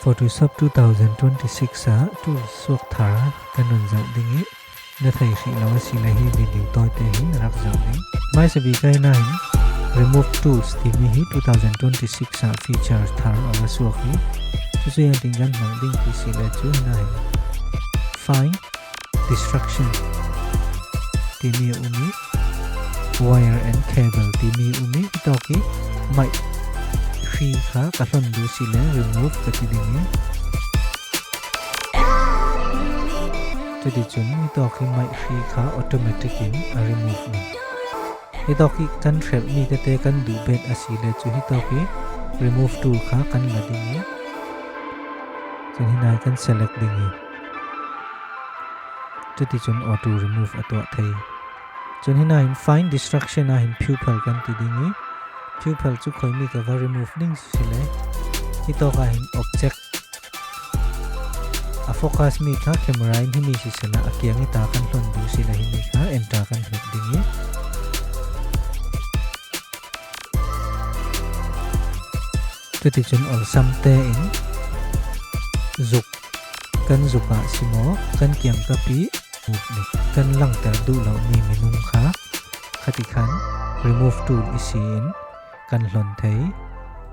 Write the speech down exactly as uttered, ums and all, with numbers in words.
Photoshop two thousand twenty-six ah tool suak thar kan run zoh ding ih, na thei hrih lo a si le hi video tawite hi na rak zoh ding. Hmaisa bik ah hinahin remove tools timi hi two thousand twenty-six ah feature thar a va suak hi. Cucu ziangtin kan hmang ding ti si le cu hinahin fine distraction timi a um ih, wire and cable timi a um ih, hitawk ih mic hri kha ka hlon duh si le remove ka ti ding ih, cuticun hitawk ih mic hri kha automatic in a remove ding. Hitawk ih kan hrelhmi tete kan duh bet a si le cu hitawk ih remove tool kha kan la ding ih, cun hinai kan select ding ih, cuticun auto remove a tuah thei. Cun hinahin fine distraction ah hin pupil kan ti ding ih, pupil cu khuimi ka va remove ding si le, hitawk ah hin object a focus mi kha camera in himi sisela a kiang ih ta kan hlon duh si le himi kha enter kan hmuh ding ih, cuticun awlsam tein zuk kan zuk ah si maw kan kiangkap ih kan langter duh lomi minung kha khatikhan remove tool ihsi in kan hlon thei.